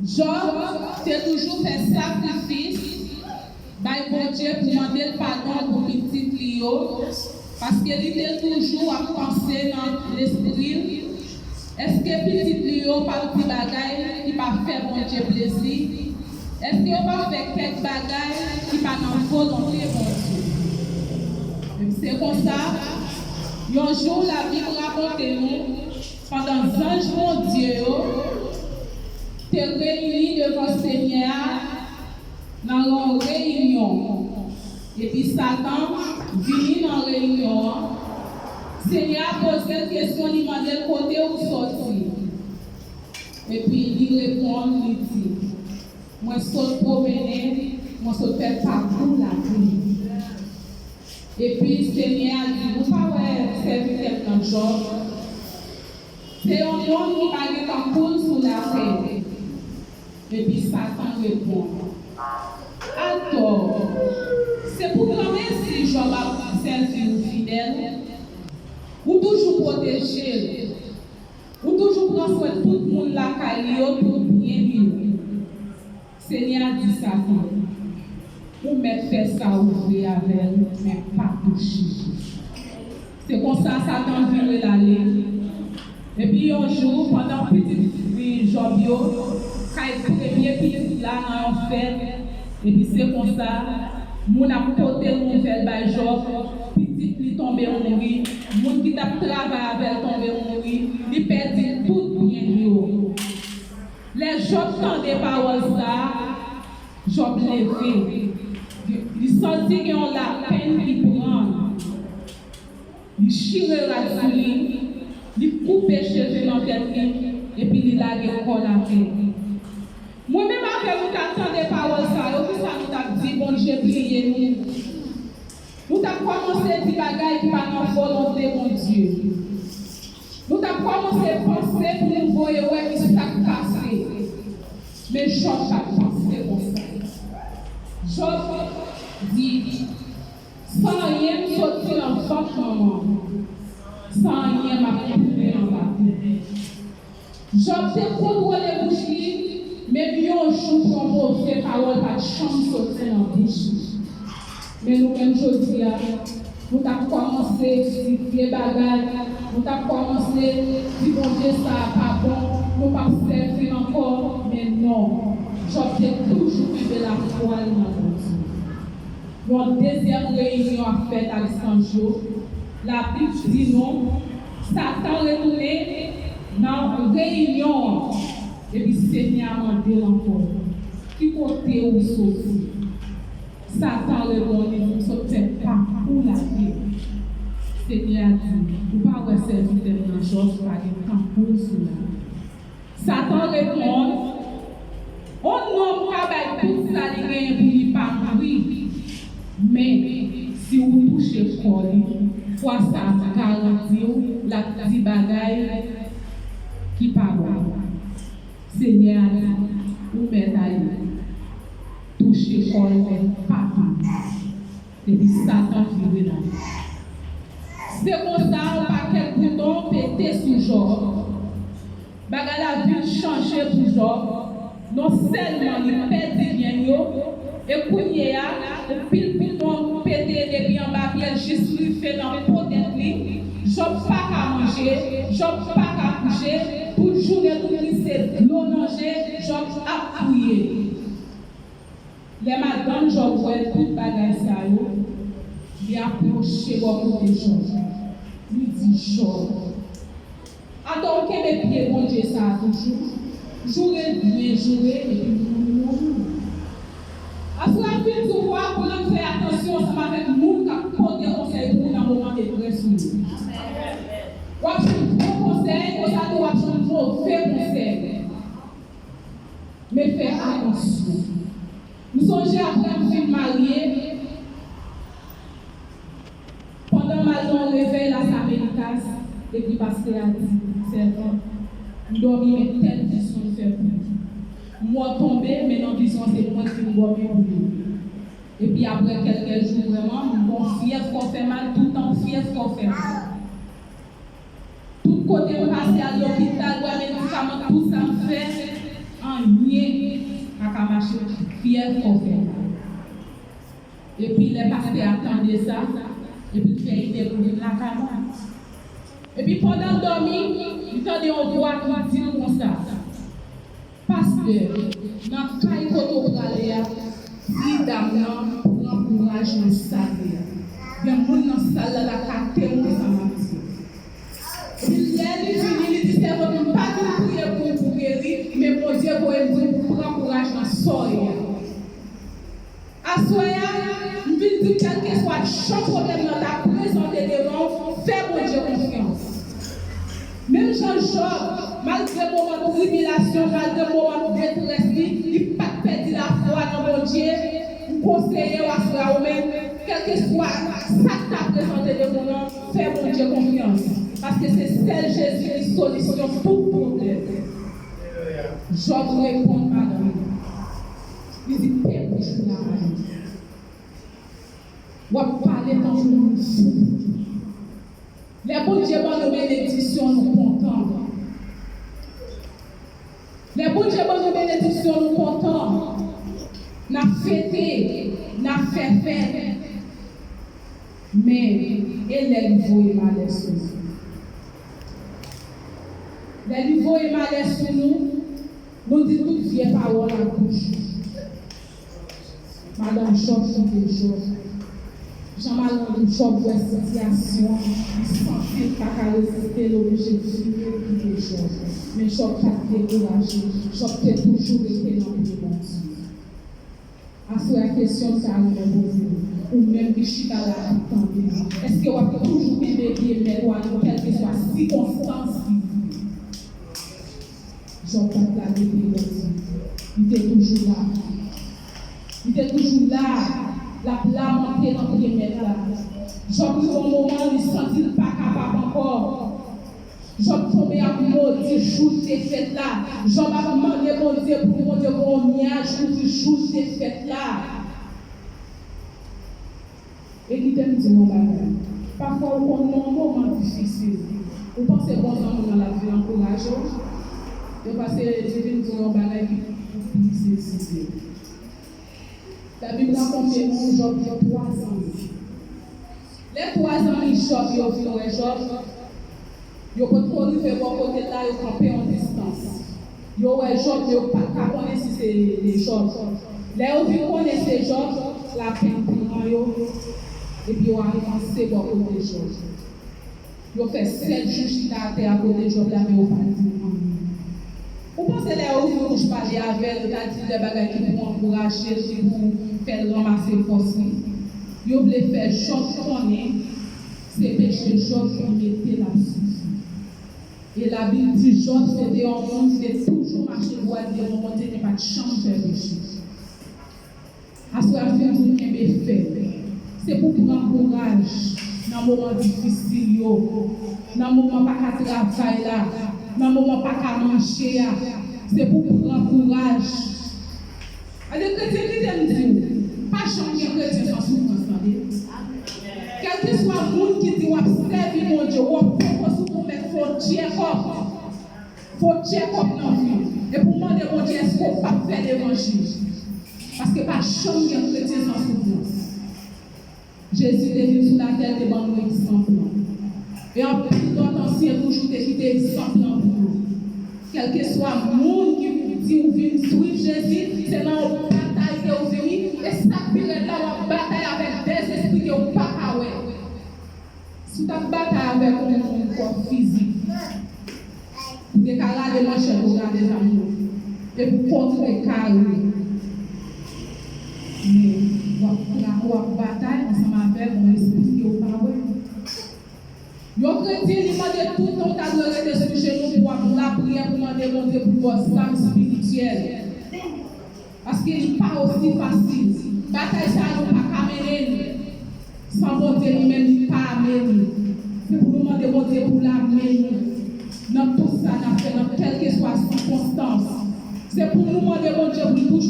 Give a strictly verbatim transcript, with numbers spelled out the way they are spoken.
Jòb te toujou fè sakrifis bay Bondye pou mande l padon pou pitit li yo, paske li te toujou ap panse nan lespri l, èske pitit li yo p ap di bagay ki pa fè Bondye plezi? Èske yo p ap fè kèk bagay ki pa nan volonte Bondye? Se konsa, yon jou Labib rakonte nou, pandan zanj Bondye yo te reyini devan Senyè a nan yon reyinyon, epi Satan vini nan reyinyon an, Senyè a poze l kesyon, li mande l, "Kote ou sòti?" Epi li reponn, li di, "Mwen sot pwomennen, mwen sot fè pakou lavi." Epi Senyè a di, "Ou pa wè sèvitè m nan Jòb? Se yon nonm ki pa gen tankou l sou latè." Epi Satan reponn, "Atò, se pou granmesi Jòb ap sèvi w fidèl? Ou toujou pwoteje l. Ou toujou pran swen tout moun lakay li yo pou byen li yo." Senyè a di Satan, "Ou mèt fè sa ou vle avè l, men pa touche l." Se konsa Satan vire l ale. Epi yon jou, pandan pitit fi Jòb yo kay premye pitit la nan yon fèt, epi se konsa, moun ap pote nouvèl bay Jòb, pitit li tonbe mouri, moun ki t ap travay avè l tonbe mouri, li pèdi tout byen li yo. Lè Jòb tande pawòl sa a, Jòb leve. Li santi gen yon lapenn ki pran l. Li chire rad sou li, li koupe cheve nan tèt li, epi li lage kò l atè. Mwen menm avè w, nou t ap tande pawòl sa yo, kisa nou t ap di? Bondye bliye nou. Nou t ap kòmanse di bagay ki pa nan volonte Bondye. Nou t ap kòmanse panse pou nou voye wè ki sa k pase. Men Jòb pa t panse konsa. Jòb di, "San anyen m soti nan vant manman m, san anyen m ap tounen anba tè." Jòb te kontwole bouch li, menm yon jou pou yon move pawòl pa t janm soti nan bouch li. Men nou menm jodi a, nou t ap kòmanse di vye bagay, nou t ap kòmanse di Bondye sa a pa bon, nou p ap sèvi l ankò, men non, Jòb te toujou kenbe lafwa l nan Bondye. Yon dezyèm reyinyon ap fèt ak zanj yo. Labib di nou, Satan retounen nan reyinyon an, epi Senyè a mande l ankò, "Ki kote ou soti?" Satan reponn li, "M sot fè pakou latè." Senyè a di, "Ou pa wè sèvitè m nan Jòb pa gen tankou l sou latè?" Satan reponn, "On nonm ka bay tout sa li genyen pou li pa mouri, men si ou touche kò li, fwa sa a m garanti w l ap di bagay ki pa bon." Senyè a di, "Ou mèt ale, touche kò l, men pa mouri." Epi Satan vire l ale. Se konsa, yon pakèt bouton pete sou Jòb. Bagay la vin chanje pou Jòb. Non sèlman li pèdi byen l yo, e kounye a, yon pil bouton pete depi anba pye l jis rive nan po tèt li. Jòb pa ka manje, Jòb pa ka bouje, tout jounen, tout nuit se dlo nan je, Jòb ap kriye. Lè madanm Jòb wè tout bagay sa yo, li apwoche bò kote Jòb. Li di, "Jòb, atò ou kenbe pye Bondye sa a toujou? Joure l byen joure, epi mouri mouri w. Aswè a fin di w pou aprann fè atansyon ansanm avèk moun k ap pote konsèy pou ou nan moman detrès ou yo. W ap jwenn bon konsèy, konsa tou w ap jwenn move konsèy. Men fè atansyon." M sonje apre m fin marye, pandan m al nan yon revèy Las Américas, epi pastè a di, "Sèvant, m dòmi, men tèl vizyon m fè pou ou. M wè w tonbe, men nan vizyon an se mwen k vin dòmi pou ou." Epi apre kèlke jou, vrèman, m gon fyèv kò fè mal, toutan fyèv kò fè mal. Tout kote m pase, al lopital, bwè medikaman, tout sa m fè, anyen Fyèv fè w fè mal. Epi lè pastè a tande sa, epi l fè ide pou vin lakay mwen. Epi pandan l dòmi, li tande yon vwa ki di l konsa, "Pastè, nan kay kote w prale a, di dam nan pran kouraj nan sa l ye a. Gen moun nan sa l la, l ap ka temwen sa m ap di." Epi lè li fini, li di, "Sèvant mwen, m pa vin priye pou ou pou geri, men Bondye voye m di w pou pran kouraj nan sa w ye a." Aswè a, m vin di, kèlkeswa jan pwoblèm nan ta prezante devan w, fè Bondye konfyans. Menm jan Jòb, malgre moman tribilasyon, malgre moman detrès li, li pa t pèdi lafwa nan Bondye. M konseye w aswè a, ou menm, kèlkeswa sa k ta prezante devan w nan, fè Bondye konfyans. Paske se sèl Jezi ki solisyon tout pwoblèm. Jòb reponn madanm li. Li di, "Pe bouch ou la, madanm. W ap pale tankou moun fou." Lè Bondye ban nou benediksyon, nou kontan. Lè Bondye ban nou benediksyon, nou kontan. N ap fete, n ap fè fèt. Men, e lè li voye malè sou nou? Lè li voye malè sou nou, nou di tout vye pawòl ak bouch nou. Madanm Jòb kite Jòb. Jan madanm Jòb wè sitiyasyon an, li santi l pa ka reziste, l oblije vire kite Jòb. Men Jòb pa t dekouraje. Jòb te toujou rete nan pye Bondye. Aswè a, kesyon sa a mwen poze w, ou menm ki chita la ap tande, èske w ap toujou kenbe pye mèt ou a nan kèlkeswa sikonstans ki rive? Jòb pa t lage pye Bondye. Li te toujou la. Li te toujou la. L ap lamante nan pye mèt la. Jòb rive yon moman, li santi l pa kapab ankò. Jòb tonbe ap modi jou defèt la. Jòb ap mande Bondye pou Bondye voye yon nyaj kouvri jou defèt la. E kite m di w yon bagay. Pafwa, ou konn nan yon moman difisil, ou panse bon zanmi w lan ap vin ankouraje w, yo panse li vin di w yon bagay ki pou plis egzite. Labib rakonte nou Jòb gen twa zanmi. Lè twa zanmi Jòb yo vin wè Jòb, yo potko rive bò kote l la, yo kanpe yon distans. Yo wè Jòb, men yo pa t ka konnen si se Jòb. Lè yo vin konnen se Jòb, lapenn pran yo, epi yo avanse bò kote Jòb. Yo fè sèt jou chita atè a kote Jòb la, men yo pa di anyen. Ou panse lè yo ouvri bouch pale avè l, yo ta di l de bagay ki pou ankouraje l, ki pou fè l ranmase fòs li? Yo vle fè Jòb konnen se peche Jòb ki mete l ap soufri. E Labib di Jòb se te yon moun ki te toujou mache dwat devan Bondye, ki pa t janm fè peche. Aswè a, m vin di w kenbe fèm. Se pou pran kouraj nan moman difisil yo, nan moman pa ka travay la, nan moman pa ka manje a. Se pou pran kouraj. Gade kretyen, kite m di w, pa janm gen kretyen san soufrans, tande. Kèlkeswa moun ki di w ap sèvi Bondye, w ap poko sou pou mèt fò Jekòb. Fò Jekòb nan vi w. E pou mande Bondye èske w p ap fè levanjil. Paske pa janm gen kretyen san soufrans. Jezi te vin sou latè, te ban nou egzanp lan. E anpil lòt ansyen toujou te kite egzanp lan pou nou. Kèlkeswa moun ki di w vin swiv Jezi, se nan yon batay ke w vini, e sa k pi rèd la, w ap batay avèk dèzespri ke w pa ka wè. Si w t ap batay avèk yon moun kò fizik, ou te ka rale manchèt ou, rale zam ou, epi w kontrekare. Men, w ap, w ap batay ansanm avèk yon espri ke w pa wè. Yon kretyen, li mande tout tan w ta dwe rete sou jenou pou w ap lapriyè, pou w mande Bondye pou l ba w zam espirityèl. Paske li pa osi fasil. Batay sa a, nou pa ka mennen l san Bondye li menm li pa mennen l. Se pou nou mande Bondye pou l amenn nou nan tout sa n ap fè, nan kèlkeswa sikonstans. Se pou nou mande Bondye pou l toujou